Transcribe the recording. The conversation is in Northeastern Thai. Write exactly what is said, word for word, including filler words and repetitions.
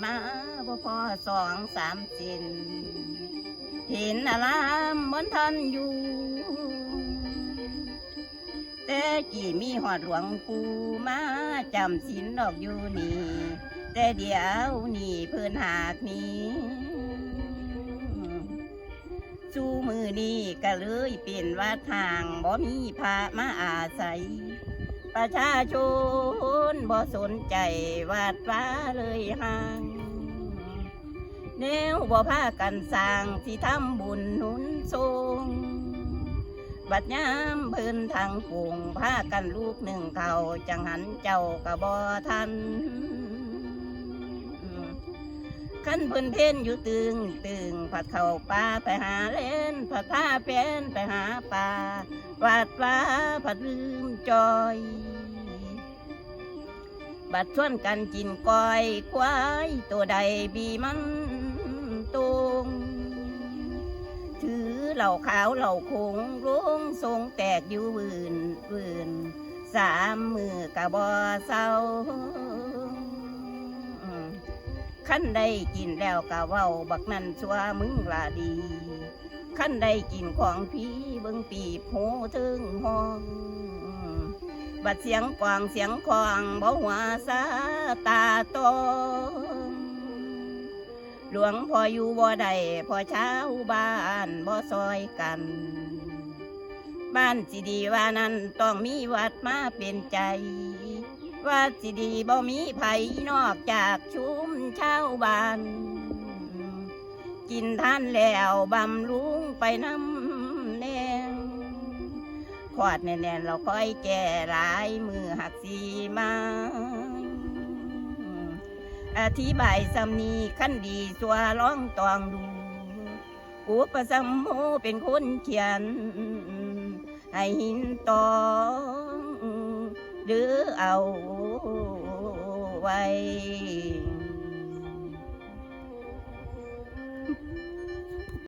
มาบ่พอสองสามเส้น เห็นอารามบ่ทันอยู่ แต่กี้มีฮอดหลวงปู่มาจำศีลดอกอยู่นี่ แต่เดี๋ยวนี้เพิ่นหากหนี สู่มื้อนี้ก็เลยเป็นวัดฮ้าง บ่มีพระมาอาศัย ประชาชนบ่สนใจ วัดวาเลยฮ้าง แนวบ่พากันสร้าง สิทำบุญหนุนส่ง บัดยามเพิ่นทางโป่ง พากันลูกนึ่งข้าว จั่งหันเจ้าก็บ่ทัน คันเพิ่นเพลอยู่ตึงตึง ผัดเข้าป่าไปหาแลน ผัดพาแฟนไปหาปลา วัดวาผัดลืมจ่อย บัดชวนกันกินก้อยควาย ตัวใดบีมันตรง ถือเหล้าขาวเหล้าโขง ลงสงแตกอยู่วื่นวื่น สามมื้อก็บ่เซา คันได้กินแล้วก็เว้า บักนั่นชั่วมึงละดี คันได้กินของฟรี เบิ่งปีบหูเทิงห้อง บัดเสียงกลองเสียงคอง บ่หัวซาตาตอง หลวงพ่ออยู่บ่ได้ เพราะชาวบ้านบ่ซอยกัน บ้านสิดีว่านั้น ต้องมีวัดมาเป็นใจ วัดสิดีบ่มีไผนอกจากชุมชาวบ้าน กินทานแล้วบำรุงไปนำแน่ ขอดแน่นๆ เราค่อยแก่ หลายมือหักสีมา อธิบายซ้ำนี้ คันดีสัวลองตองดู อุปสัมโมเป็นคนเขียน ให้หินตอง หรือเอาไว้